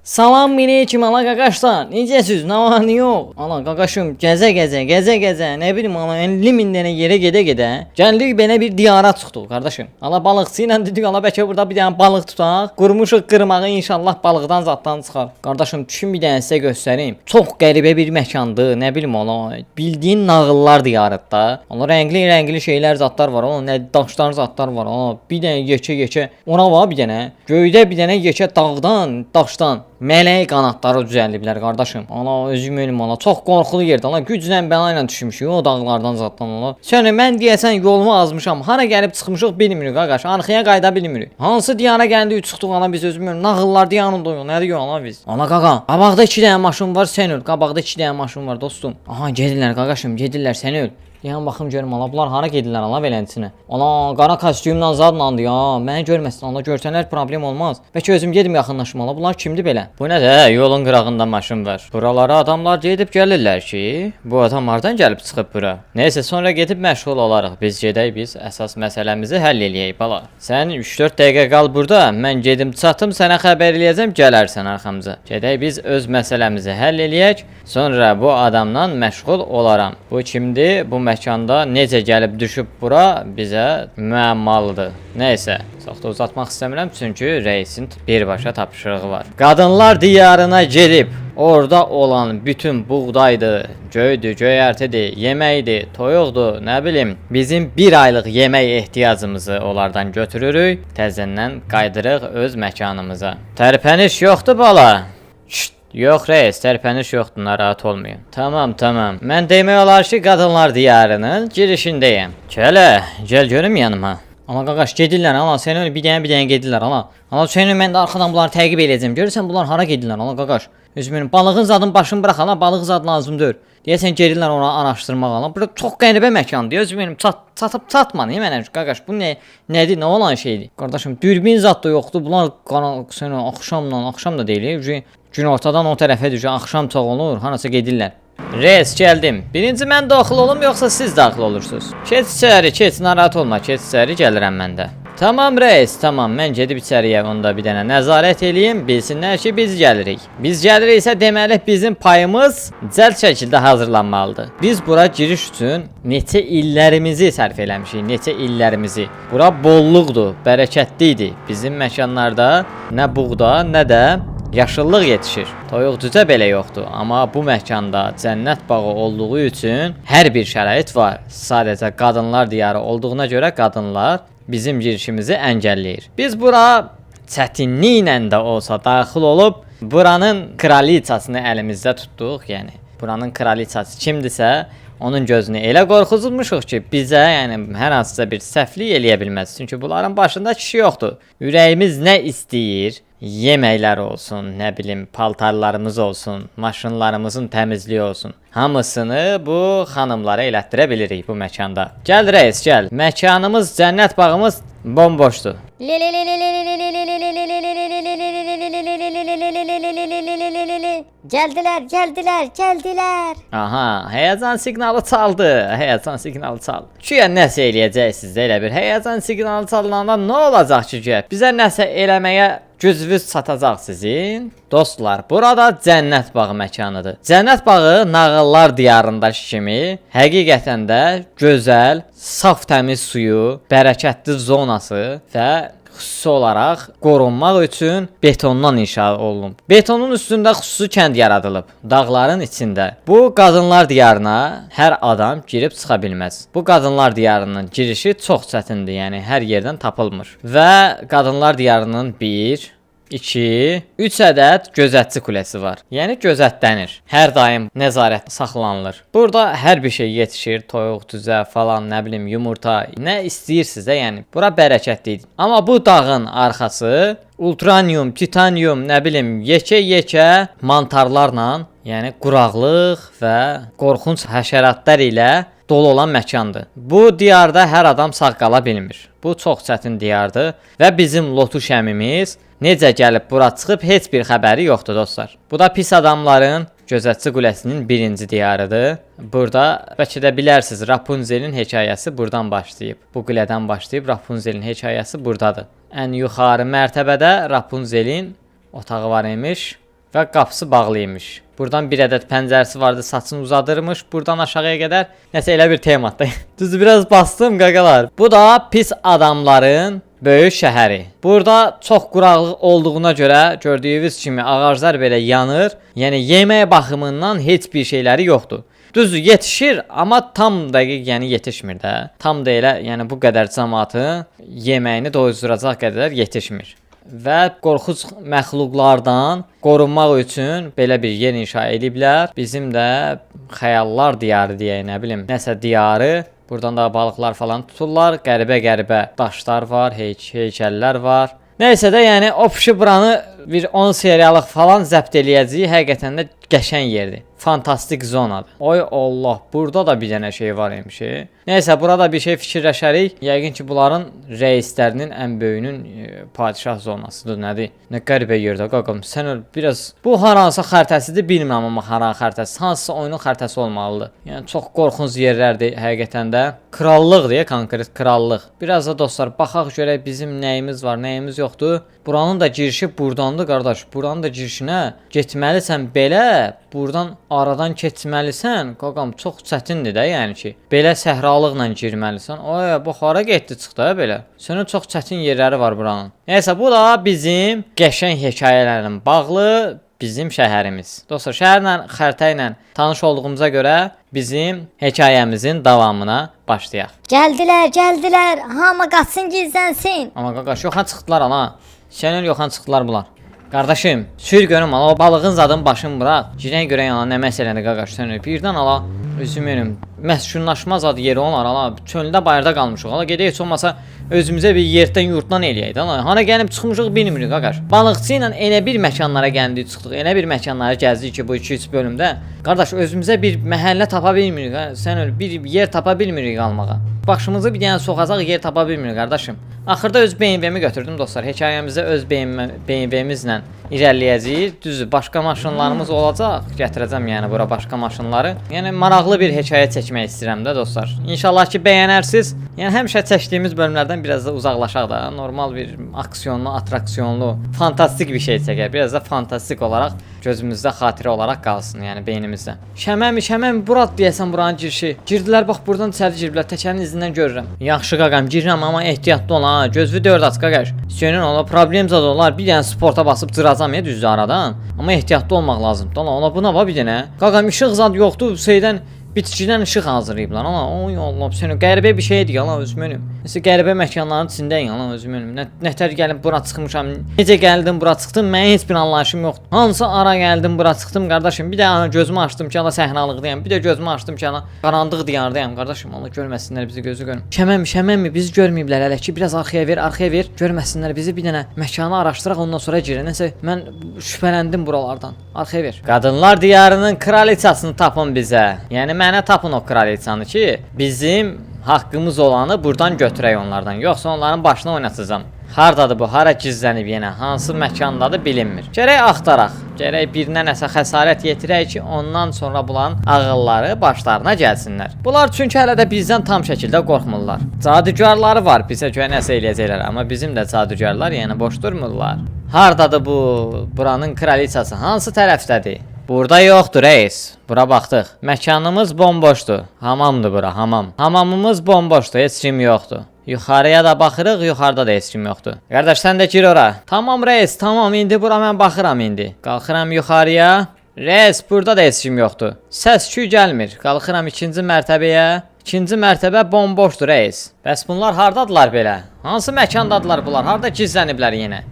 Salam aleyküm ala qaqaşlar. Necəsiz? Nə var nə yox? Ala qaqaşım, gəzə gəzə, gəzə gəzə, nə bilim ala 50 min dənə yerə gedə gedə gəldik belə bir diyara çıxdıq qardaşım. Ala balıqçı ilə dedik ala bəlkə burada bir dənə balıq tutaq. Qurmuşuq qırmağı, inşallah balıqdan zaddan çıxar. Qardaşım, düşün bir dənə sizə göstərim. Çox qəribə bir məkandır, nə bilim ala. Bildiyin nağıllar diyarıdır da. Ala rəngli rəngli şeylər zadlar var. Ala nə daşlar zadlar var. Ala bir dənə yekə yekə ora var bir dənə. Göydə bir dənə yekə dağdan, daşdan mələk qanadları düzəldiblər qardaşım. Ana özüm ölüm ana. Çox qorxulu yerdir. Ana güclə bəla ilə düşmüşük o dağlardan zaddan ana. Sən mən deyəsən yolumu azmışam. Hara gəlib çıxmışıq bilmirik qardaş. Arxaya qayıda bilmirik. Hansı diyara gəldik çıxdıq ana biz özüm ölüm. Nağıllar diyarındayıq. Nə diyor ana biz? Ana qaqa, qabaqda 2 dənə maşın var, sən öl. Qabaqda 2 dənə maşın var dostum. Aha gedirlər qaqaşım, gedirlər, sən öl. Yan baxım görüm ala bunlar hara gedirlər ala beləsinə. Ana qara kostyumla zadlandı ya. Məni görməsin. Ana görsələr problem olmaz. Bəlkə özüm gedim yaxınlaşım ala. Bunlar kimdir belə? Bu nə də? Yolun qırağında maşın var. Buralara adamlar gedib gəlirlər ki, bu adam hardan gəlib çıxıb bura? Neysə, sonra gedib məşğul olarıq. Biz gedək, biz əsas məsələmizi həll eləyək bala. Sən 3-4 dəqiqə qal burada. Mən gedim çatım, sənə xəbər eləyəcəm, gələrsən arxamıza. Gedək biz öz məsələmizi həll eləyək. Sonra bu adamla məşğul olaram. Bu kimdir? Bu məkanda necə gəlib düşüb bura bizə müəmmalıdır. Neysə, çox da uzatmaq istəmirəm çünki rəisin birbaşa tapşırığı var. Qadınlar diyarına gedib orada olan bütün buğdaydı, göydü, göyərtidir, yeməkdir, toyuqdur, nə bilim, bizim bir aylıq yemək ehtiyacımızı onlardan götürürük, təzədən qayıdırıq öz məkanımıza. Tərpəniş yoxdur bala. Şşt, yox rəis, tərpəniş yoxdur, narahat olmayın. Tamam, tamam. Mən demək olar ki, qadınlar diyarının girişindəyəm. Kələ, gəl görüm yanıma. Ana qaqaş gedirlər ana sən öl bir dənə bir dənə gedirlər ana. Ana sən öl, mən də arxadan bunları təqib eləyəcəm. Görürsən bunlar hara gedirlər ana qaqaş. Özümün balığın zadın başını bırax ana, balıq zad lazım deyil. Deyəsən gedirlər ora araşdırmağa ana. Bura çox qəribə məkandır. Özüm benim çatıb çatmadı mənə qaqaş. Bu nə nədir, nə olan şeydir? Qardaşım, dürbün zad da yoxdur. Bunlar qara sən axşamla, axşam da deyil. Günortadan o tərəfə düşür, axşam çox olur, harasa gedirlər. Reis gəldim. Birinci mən daxil olum yoxsa siz daxil olursunuz? Keç içəri, keç, narahat olma, keç içəri, gəlirəm mən də. Tamam reis, tamam. Mən gedib içəriyə onda bir dənə nəzarət eləyim, bilsinlər ki, biz gəlirik. Biz gəliriksə deməli bizim payımız cəld şəkildə hazırlanmalıdır. Biz bura giriş üçün neçə illərimizi sərf eləmişik, neçə illərimizi. Bura bolluqdur, bərəkətli idi. Bizim məkanlarda nə buğda, nə də yaşıllıq yetişir. Toyuq cücə belə yoxdur, amma bu məkanda cənnət bağı olduğu üçün hər bir şərait var. Sadəcə qadınlar diyarı olduğuna görə qadınlar bizim girişimizi əngəlləyir. Biz bura çətinliklə də olsa daxil olub buranın kraliçasını əlimizdə tutduq, yəni buranın kraliçası kimdirsə onun gözünü elə qorxuzmuşuq ki, bizə yəni hər hansısa bir səhvlik eləyə bilməz. Çünki bunların başında kişi yoxdur. Ürəyimiz nə istəyir? Yeməklər olsun, nə bilim, paltarlarımız olsun, maşınlarımızın təmizliyi olsun. Hamısını bu xanımlara elətdirə bilirik bu məkanda. Gəl rəis, gəl. Məkanımız, cənnət bağımız bomboşdur. Geldiler, geldiler, geldiler. Aha, həyəcan siqnalı çaldı. Həyəcan siqnalı çaldı. Güya nəsə eləyəcəksiniz də elə bir. Həyəcan siqnalı çalınanda nə olacaq ki, güya? Bizə nəsə eləməyə gücünüz çatacaq sizin? Dostlar, burada cənnət bağı məkanıdır. Cənnət bağı nağıllar diyarındakı kimi həqiqətən də gözəl, saf təmiz suyu, bərəkətli zonası və xüsusi olaraq qorunmaq üçün betondan inşa olunub. Betonun üstündə xüsusi kənd yaradılıb, dağların içində. Bu qadınlar diyarına hər adam girib çıxa bilməz. Bu qadınlar diyarının girişi çox çətindir, yəni hər yerdən tapılmır. Və qadınlar diyarının 1, 2, 3 ədəd gözətçi kuləsi var. Yəni gözətlənir. Hər daim nəzarət saxlanılır. Burada hər bir şey yetişir, toyuq, cücə falan, nə bilim, yumurta, nə istəyirsiniz də, yəni. Bura bərəkətlidir. Amma bu dağın arxası ultranium, titanium, nə bilim, yekə-yekə mantarlarla, yəni quraqlıq və qorxunc həşəratlar ilə dolu olan məkandır. Bu diyarda hər adam sağ qala bilmir. Bu çox çətin diyardır və bizim Lotuş əmimiz necə gəlib bura çıxıb heç bir xəbəri yoxdur dostlar. Bu da pis adamların gözətçi quləsinin birinci diyarıdır. Burada bəlkə də bilərsiniz Rapunzelin hekayəsi burdan başlayıb. Bu qulədən başlayıb Rapunzelin hekayəsi burdadır. Ən yuxarı mərtəbədə Rapunzelin otağı var imiş. Və qapısı bağlıymış. Buradan bir ədəd pəncərəsi vardı, saçını uzadırmış buradan aşağıya qədər. Nəsə elə bir temadır. Düzdür, biraz bastım qaqalar. Bu da pis adamların böyük şəhəri. Burada çox quraqlıq olduğuna görə gördüyünüz kimi ağaclar belə yanır. Yəni yemək baxımından heç bir şeyləri yoxdur. Düzdür, yetişir, amma tam dəqiq yəni yetişmir də. Tam da elə, yəni bu qədər cəmaatın yeməyini doyduracaq qədər yetişmir. Və qorxunc məxluqlardan qorunmaq üçün belə bir yer inşa ediblər. Bizim də xəyallar diyarı deyək, nə bilim, nəsə diyarı. Buradan da balıqlar falan tuturlar. Qəribə-qəribə daşlar var, heykəllər var. Nəysə də, yəni opşu buranı bir 10 seriyalıq falan zəbt eləyəcəyik. Həqiqətən də qəşəng yerdir. Fantastik zonadır. Oy Allah, burada da bir dənə şey var imiş. Nəysə, burada bir şey fikirləşərik. Yəqin ki, bunların rəislərinin ən böyüyünün padşah zonasıdır, nədir? Nə qəribə yerdə qaqam. Sən öl biraz. Bu haransa xəritəsidir, bilmirəm amma haranın xəritəsi. Hansısa oyunun xəritəsi olmalıdır. Yəni çox qorxunc yerlərdir həqiqətən də. Krallıq deyə konkret krallıq. Biraz da dostlar baxaq görək bizim nəyimiz var, nəyimiz yoxdur. Buranın da girişi burdandır qardaş. Buranın da girişinə getməlisən belə, burdan aradan keçməlisən. Qaqam, çox çətindir də yəni ki. Belə səhralıqla girməlisən. Oy, bu hara getdi çıxdı ha belə. Sənin çox çətin yerləri var buranın. Nəysə, bu da bizim qəşəng hekayələrlə bağlı bizim şəhərimiz. Dostlar, şəhərlə, xəritə ilə tanış olduğumuza görə bizim hekayəmizin davamına başlayaq. Gəldilər, gəldilər. Hamı qaçsın, gizlənsin. Amma qaqaş, yoxa çıxdılar ana. Sənin yoxa çıxdılar bunlar. Qardaşım, sür görüm ala, o balığın zadın başını bıraq. Girən görən ana nə məsələdir qaqaş, sən öl. Birdən ala özüm yerim. Məskunlaşma zad yeri olar ala. Çöldə bayırda qalmışıq. Ala gedək heç olmasa özümüzə bir yerdən yurtdan eləyək də. Ala. Hana gəlib çıxmışıq bilmirik qaqaş. Balıqçı ilə elə bir məkanlara gəldik çıxdıq. Elə bir məkanlara gəzdik ki bu 2-3 bölümdə. Qardaş, özümüzə bir məhəllə tapa bilmirik. Ha. Sən öl, bir yer tapa bilmirik almağa. Başımızı bir dənə soxacaq yer tapa bilmirik qardaşım. Axırda öz BMW-mi götürdüm dostlar. Hekayəmizdə öz BMW-mizlə irəliləyəcəyik. Düzdür, başqa maşınlarımız olacaq. Gətirəcəm yəni bura başqa maşınları. Yəni maraqlı bir hekayə çəkmək istəyirəm də dostlar. İnşallah ki bəyənərsiz. Yəni həmişə çəkdiyimiz bölümlərdən biraz da uzaqlaşaq da. Normal bir aksiyonlu, attraksiyonlu, fantastik bir şey çəkək. Biraz da fantastik olaraq gözümüzdə xatirə olaraq qalsın, yəni beynimizdə. Şəməmi, şəməmi, bura deyəsən buranın girişi. Girdilər, bax burdan içəri giriblər. Təkərin izindən görürəm. Yaxşı qaqam, girirəm amma ehtiyatlı ol ha. Gözünü dörd aç qaqaş. Sənin ola problem zad olar. Bir dənə sporta basıb cıracam ya düzdür aradan. Amma ehtiyatlı olmaq lazımdır. Ola, ola buna bax bir dənə. Qaqam, işıq zad yoxdur. Şeydən bitkidən işıq hazırlayıblar. Ana, oy Allah, sən qəribə bir şeydir yalan özüm. Nəsə qəribə məkanların içindəyim yalan özüm. Nətər gəlib bura çıxmışam. Necə gəldim bura çıxdım, mənim heç bir anlayışım yoxdur. Hansı ara gəldim bura çıxdım qardaşım. Bir də ana gözümü açdım ki, ana səhralıqdayam. Bir də gözümü açdım ki, ana qaranlıq diyardayam qardaşım. Allah görməsinlər bizi, gözü görüm. Şəməmi, şəməmi, bizi görməyiblər hələ ki. Biraz arxaya ver, arxaya ver. Görməsinlər bizi, bir dənə məkanı araşdıraq, ondan sonra girək. Nəsə mən şübhələndim buralardan. Arxaya ver. Qadınlar diyarının kraliçasını tapın bizə. Yəni mənə tapın o kraliçanı ki, bizim haqqımız olanı buradan götürək onlardan. Yoxsa onların başına oynatacağam. Hardadır bu? Hara gizlənib yenə? Hansı məkandadır bilinmir. Gərək axtaraq. Gərək birinə nəsə xəsarət yetirək ki, ondan sonra bunların ağılları başlarına gəlsinlər. Bunlar çünki hələ də bizdən tam şəkildə qorxmurlar. Cadugarları var, bizə görə nəsə eləyəcəklər, amma bizim də cadugarlar yəni boş durmurlar. Hardadır bu buranın kraliçası? Hansı tərəfdədir? Burada yoxdur reis. Bura baxdıq. Məkanımız bomboşdur. Hamamdır bura, hamam. Hamamımız bomboşdur, heç kim yoxdur. Yuxarıya da baxırıq, yuxarıda da heç kim yoxdur. Qardaş, sən də gir ora. Tamam reis, tamam, indi bura mən baxıram indi. Qalxıram yuxarıya. Reis, burada da heç kim yoxdur. Səs küy gəlmir. Qalxıram ikinci mərtəbəyə. İkinci mərtəbə bomboşdur reis. Bəs bunlar hardadılar belə? Hansı məkandadılar bunlar? Harda gizləniblər yenə?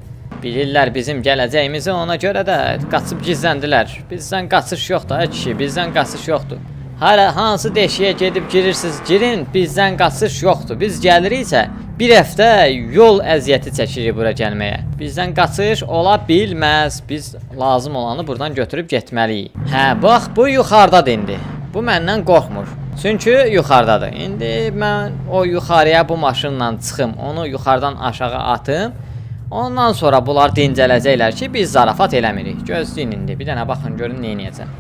Bilirlər bizim gələcəyimizi, ona görə də qaçıb gizləndilər. Bizdən qaçış yoxdur ay kişi, bizdən qaçış yoxdur. Hara hansı deşiyə gedib girirsiniz, girin, bizdən qaçış yoxdur. Biz gəliriksə bir həftə yol əziyyəti çəkirik bura gəlməyə. Bizdən qaçış ola bilməz. Biz lazım olanı buradan götürüb getməliyik. Hə, bax bu yuxarıdadır indi. Bu məndən qorxmur. Çünki yuxarıdadır. İndi mən o yuxarıya bu maşınla çıxım, onu yuxarıdan aşağı atım. Ondan sonra bunlar dincələcəklər ki, biz zarafat eləmirik. Gözləyin indi. Bir dənə baxın görün nə eləyəcəm.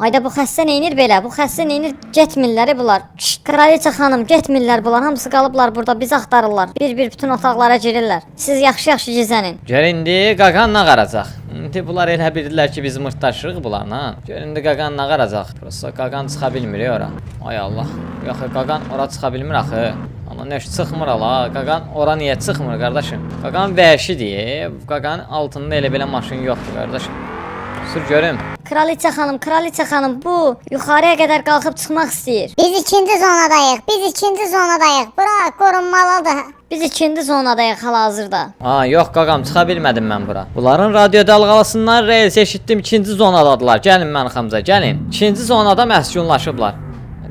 Ayda bu xəstə neynir belə? Bu xəstə neynir? Getmirlər bunlar. Şşt, kraliça xanım, getmirlər bunlar. Hamısı qalıblar burada, bizi axtarırlar. Bir-bir bütün otaqlara girirlər. Siz yaxşı-yaxşı gizlənin. Gör indi qaqan nə qaracaq. İndi bunlar elə bildilər ki, biz mırtdaşırıq bunlarla. Gör indi qaqan nə qaracaq. Prosta qaqan çıxa bilmir ora. Ay Allah. Yox, qaqan ora çıxa bilmir axı. Amma nə çıxmır ala. Qaqan ora niyə çıxmır qardaşım? Qaqan vəhşidir. Qaqanın altında elə belə maşın yoxdur qardaşım. Sür görüm. Kraliça xanım, kraliça xanım bu yuxarıya qədər qalxıb çıxmaq istəyir. Biz ikinci zonadayıq. Biz ikinci zonadayıq. Bura qorunmalıdır. Biz ikinci zonadayıq hal-hazırda. Aa, yox qaqam, çıxa bilmədim mən bura. Bunların radio dalğalısından reis eşitdim, ikinci zonadadılar. Gəlin mən arxamca, gəlin. İkinci zonada məskunlaşıblar.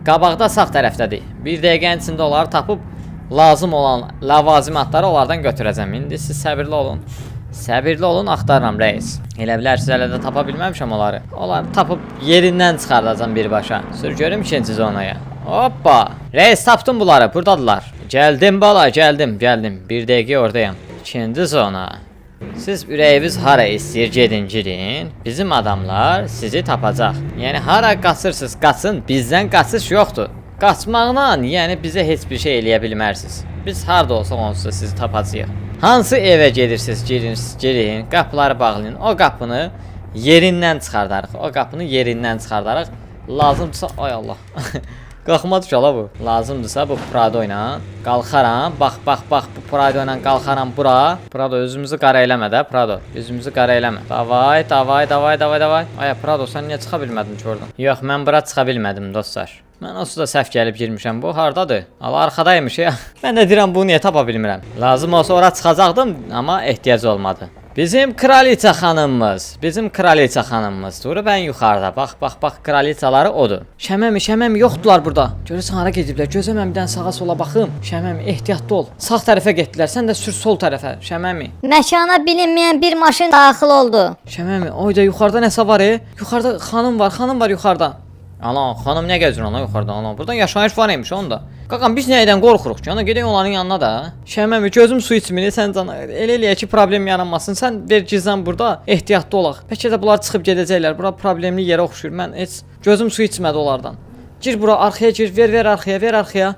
Qabaqda sağ tərəfdədir. Bir dəqiqənin içində onları tapıb lazım olan ləvazimatları onlardan götürəcəm. İndi siz səbirli olun. Səbirli olun, axtarıram rəis. Elə bilərsiz hələ də tapa bilməmişəm onları. Onları tapıb yerindən çıxardacam birbaşa. Sür görüm ikinci zonaya. Hoppa! Rəis, tapdım bunları, buradadılar. Gəldim bala, gəldim, gəldim. Bir dəqiqə oradayam. İkinci zona. Siz ürəyiniz hara istəyir gedin girin. Bizim adamlar sizi tapacaq. Yəni hara qaçırsınız, qaçın, bizdən qaçış yoxdur. Qaçmaqla, yəni bizə heç bir şey eləyə bilmərsiniz. Biz harda olsaq onsuz da sizi tapacağıq. Hansı evə gedirsiniz, girin, girin, qapıları bağlayın. O qapını yerindən çıxardarıq. O qapını yerindən çıxardarıq. Lazımdırsa, ay Allah. Qalxmadı ki ala bu. Lazımdırsa bu Prado ilə qalxaram. Bax, bax, bax, bu Prado ilə qalxaram bura. Prado, özümüzü qara eləmə də, Prado. Özümüzü qara eləmə. Davay, davay, davay, davay, davay. Ay Prado, sən niyə çıxa bilmədin ki oradan? Yox, mən bura çıxa bilmədim dostlar. Mən onsuz da səhv gəlib girmişəm. Bu hardadır? Ala arxadaymış ya. Mən də deyirəm bunu niyə tapa bilmirəm. Lazım olsa ora çıxacaqdım, amma ehtiyac olmadı. Bizim kraliça xanımımız, bizim kraliça xanımımız durub ən yuxarıda. Bax, bax, bax, kraliçaları odur. Şəməmi, şəməmi yoxdular burada. Görürsən hara gediblər? Gözəməm bir dənə sağa sola baxım. Şəməmi, ehtiyatlı ol. Sağ tərəfə getdilər. Sən də sür sol tərəfə. Şəməmi. Məkana bilinməyən bir maşın daxil oldu. Şəməmi, oyda yuxarıda nəsə var e? Yuxarıda xanım var, xanım var yuxarıda. Ana, xanım nə gəzir ana yuxarıda ana? Buradan yaşayış var imiş onda. Qaqam, biz nədən qorxuruq ki? Ana gedək onların yanına da. Şəməmi, gözüm su içmir, sən cana. Elə eləyək ki, problem yaranmasın. Sən ver gizlən burada, ehtiyatlı olaq. Bəlkə də bunlar çıxıb gedəcəklər. Bura problemli yerə oxşuyur. Mən heç gözüm su içmədi onlardan. Gir bura, arxaya gir, ver, ver arxaya, ver arxaya.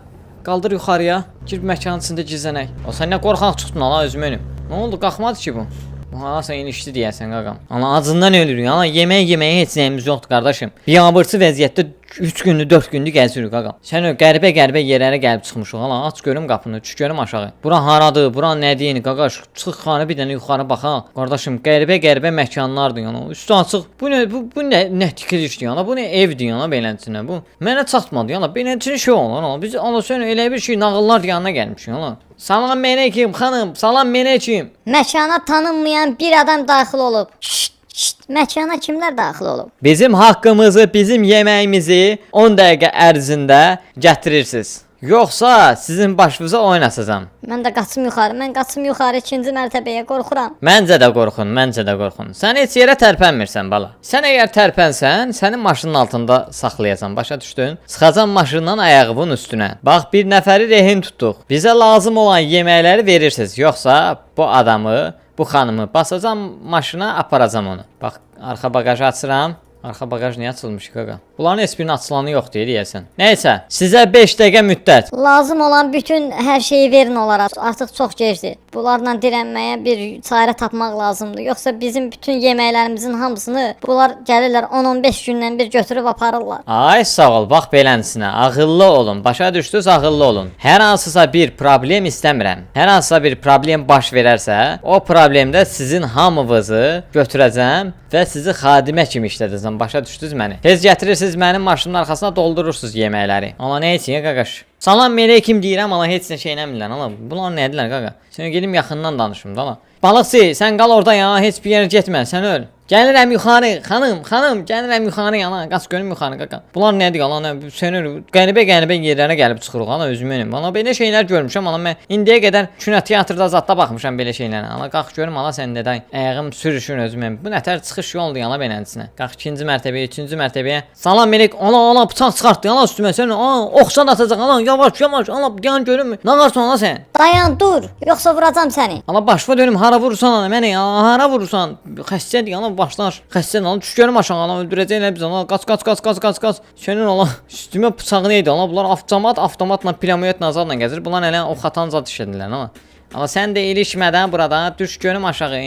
Qaldır yuxarıya. Gir məkanın içində gizlənək. O sən nə qorxaq çıxdın ala özümünüm. Nə oldu? Qalxmadı ki bu. Bu harasa ilişdi deyəsən qaqam. Ana acından ölürük. Ana yemək yeməyə heç nəyimiz yoxdur qardaşım. Biabırçı vəziyyətdə 3 gündür, 4 gündür gəzirik qaqam. Sən o qəribə-qəribə yerlərə gəlib çıxmışıq. Ana aç görüm qapını, çıx görüm aşağı. Bura haradır? Bura nədir? Qaqaş, çıx xanı bir dənə yuxarı baxaq. Qardaşım, qəribə-qəribə məkanlardır yəni. Üstü açıq. Bu nə bu nə tikilişdir yəni? Bu nə evdir yəni beləsinə bu? Mənə çatmadı yəni. Beləsinə şey olur ana. Biz ana sən elə bir şey nağıllar yanına gəlmişik ana. Salam aleyküm xanım, salam aleyküm. Məkana tanınmayan bir adam daxil olub. Şşt, şşt, məkana kimlər daxil olub? Bizim haqqımızı, bizim yeməyimizi 10 dəqiqə ərzində gətirirsiniz. Yoxsa sizin başınıza oynasacam. Mən də qaçım yuxarı, mən qaçım yuxarı ikinci mərtəbəyə, qorxuram. Məncə də qorxun, məncə də qorxun. Sən heç yerə tərpənmirsən bala. Sən əgər tərpənsən, səni maşının altında saxlayacam, başa düşdün? Çıxacam maşından ayağının üstünə. Bax, bir nəfəri rehin tutduq. Bizə lazım olan yeməkləri verirsiniz. Yoxsa bu adamı, bu xanımı basacam maşına, aparacam onu. Bax, arxa bagajı açıram. Arxa bagaj niyə açılmış ki, qaqa? Bunların heç birinin açılanı yoxdur deyəsən. Nəysə, sizə 5 dəqiqə müddət. Lazım olan bütün hər şeyi verin onlara. Artıq çox gecdir. Bunlarla dirənməyə bir çarə tapmaq lazımdır. Yoxsa bizim bütün yeməklərimizin hamısını bunlar gəlirlər 10-15 gündən bir götürüb aparırlar. Ay sağ ol, bax beləsinə. Ağıllı olun. Başa düşdünüz, ağıllı olun. Hər hansısa bir problem istəmirəm. Hər hansısa bir problem baş verərsə, o problemdə sizin hamınızı götürəcəm və sizi xadimə kimi işlədəcəm. Başa düşdünüz məni? Tez gətirirsiniz, mənim maşının arxasına doldurursunuz yeməkləri. Ana nə üçün ya qaqaş? Salam aleyküm deyirəm, ana heç nə şey eləmirlər. Ana bunlar nədirlər qaqa? Sən gedim yaxından danışım da ana. Balıqçı, sən qal orada ya, heç bir yerə getmə, sən öl. Gəlirəm yuxarı, xanım, xanım, gəlirəm yuxarı ana, qaç görüm yuxarı qaqa. Bunlar nədir ana, sən öl. Qəribə-qəribə yerlərə gəlib çıxırıq ana özümün. Ana belə şeylər görmüşəm ana mən indiyə qədər kino teatrda zadda baxmışam belə şeylərə. Ana qalx görüm ana sən nədən ayağım sürüşür özümə. Bu nətər çıxış yoldur ana beləsinə. Qalx ikinci mərtəbəyə, üçüncü mərtəbəyə. Salam melek, ana ana bıçaq çıxartdı ana üstümə sən. Ana oxşan atacaq ana, yavaş yavaş ana yan görüm. Nə qarsan ana sən? Dayan, dur, yoxsa vuracam səni. Ana başıma dönüm hara vurursan ana məni, ana hara vurursan? Xəstədir ana başlar. Xəstədir ana, düş görüm aşağı ana, öldürəcəklər bizi ana. Qaç qaç qaç qaç qaç qaç. Sənin ana üstümə bıçağı neydi ana? Bunlar avtomat, avtomatla, pilamyotla zadla gəzir. Bunlar elə ox atan zad işlədirlər ana. Amma sən də ilişmədən burada düş görüm aşağı.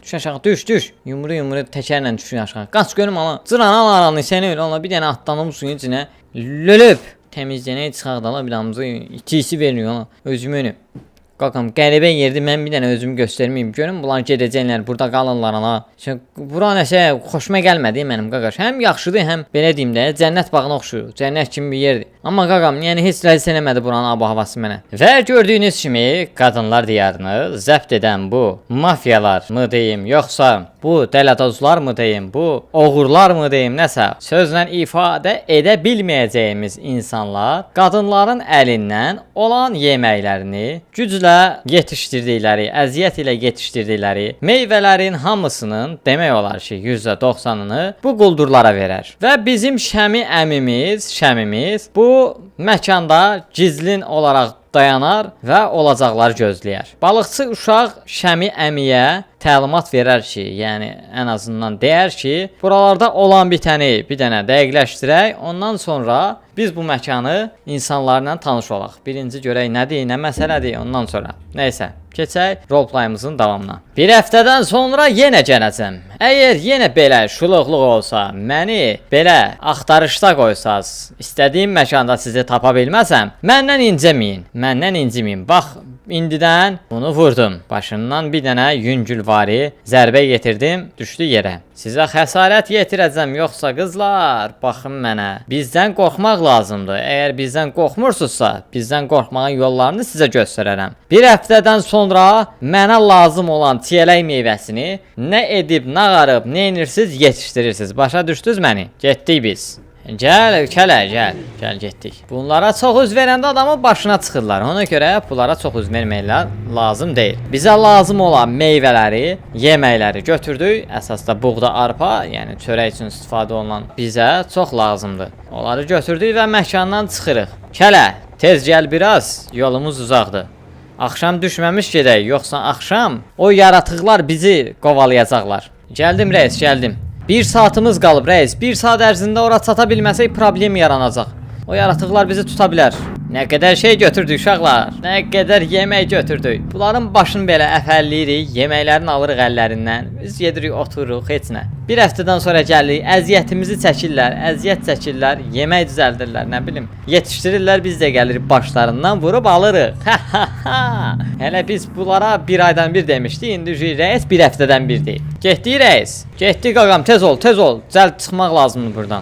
Düş aşağı, düş, düş. Yumru yumru təkərlə düşür aşağı. Qaç görüm ala. Cıran al aranı səni öyle ala bir dənə atlanım suyun içinə. Lölüb. Təmizlənək çıxaq da ala bir damcı itisi vermiyor ala. Özümü Qaqam qəribə yerdir. Mən bir dənə özümü göstərməyim. Görüm bunlar gedəcəklər, burada qalırlar ana. Sən bura nəsə xoşuma gəlmədi mənim qaqaş. Həm yaxşıdır, həm belə deyim də cənnət bağına oxşuyur. Cənnət kimi bir yerdir. Amma qaqam, yəni heç ləzzət eləmədi buranın ab-havası mənə. Və gördüyünüz kimi qadınlar diyarını zəbt edən bu mafiyalar mı deyim, yoxsa bu dələdozlar mı deyim, bu oğurlar mı deyim, nəsə sözlə ifadə edə bilməyəcəyimiz insanlar qadınların əlindən olan yeməklərini güclə yetişdirdikləri, əziyyət ilə yetişdirdikləri meyvələrin hamısının demək olar ki, %90-ını bu quldurlara verər. Və bizim Şəmi əmimiz, Şəmimiz bu məkanda gizlin olaraq dayanar və olacaqları gözləyər. Balıqçı uşaq Şəmi əmiyə təlimat verər ki, yəni ən azından deyər ki, buralarda olan bitəni bir dənə dəqiqləşdirək, ondan sonra biz bu məkanı insanlarla tanış olaq. Birinci görək nədir, nə məsələdir, ondan sonra. Nəysə, keçək roleplayımızın davamına. Bir həftədən sonra yenə gələcəm. Əgər yenə belə şuluqluq olsa, məni belə axtarışda qoysaz, istədiyim məkanda sizi tapa bilməsəm, məndən incəməyin. Məndən inciməyin. Bax, indidən bunu vurdum. Başından bir dənə yüngülvari zərbə yetirdim, düşdü yerə. Sizə xəsarət yetirəcəm yoxsa qızlar, baxın mənə. Bizdən qorxmaq lazımdır. Əgər bizdən qorxmursunuzsa, bizdən qorxmağın yollarını sizə göstərərəm. Bir həftədən sonra mənə lazım olan çiyələk meyvəsini nə edib, nə qarıb, nə edirsiz, yetişdirirsiniz. Başa düşdünüz məni? Getdik biz. Gəl, kələ, gəl. Gəl getdik. Bunlara çox üz verəndə adamın başına çıxırlar. Ona görə bunlara çox üz vermək lazım deyil. Bizə lazım olan meyvələri, yeməkləri götürdük. Əsas da buğda, arpa, yəni çörək üçün istifadə olunan bizə çox lazımdır. Onları götürdük və məkandan çıxırıq. Kələ, tez gəl biraz, yolumuz uzaqdır. Axşam düşməmiş gedək, yoxsa axşam o yaratıqlar bizi qovalayacaqlar. Gəldim rəis, gəldim. Bir saatımız qalıb rəis. Bir saat ərzində ora çata bilməsək problem yaranacaq. O yaratıqlar bizi tuta bilər. Nə qədər şey götürdük uşaqlar. Nə qədər yemək götürdük. Bunların başını belə əfəlləyirik, yeməklərini alırıq əllərindən. Biz gedirik, otururuq, heç nə. Bir həftədən sonra gəlirik, əziyyətimizi çəkirlər, əziyyət çəkirlər, yemək düzəldirlər, nə bilim. Yetişdirirlər, biz də gəlirik başlarından vurub alırıq. Ha ha ha. Hələ biz bunlara bir aydan bir demişdik, indi rəis bir həftədən bir deyil. Getdik rəis. Getdik qaqam, tez ol, tez ol. Cəld çıxmaq lazımdır burdan.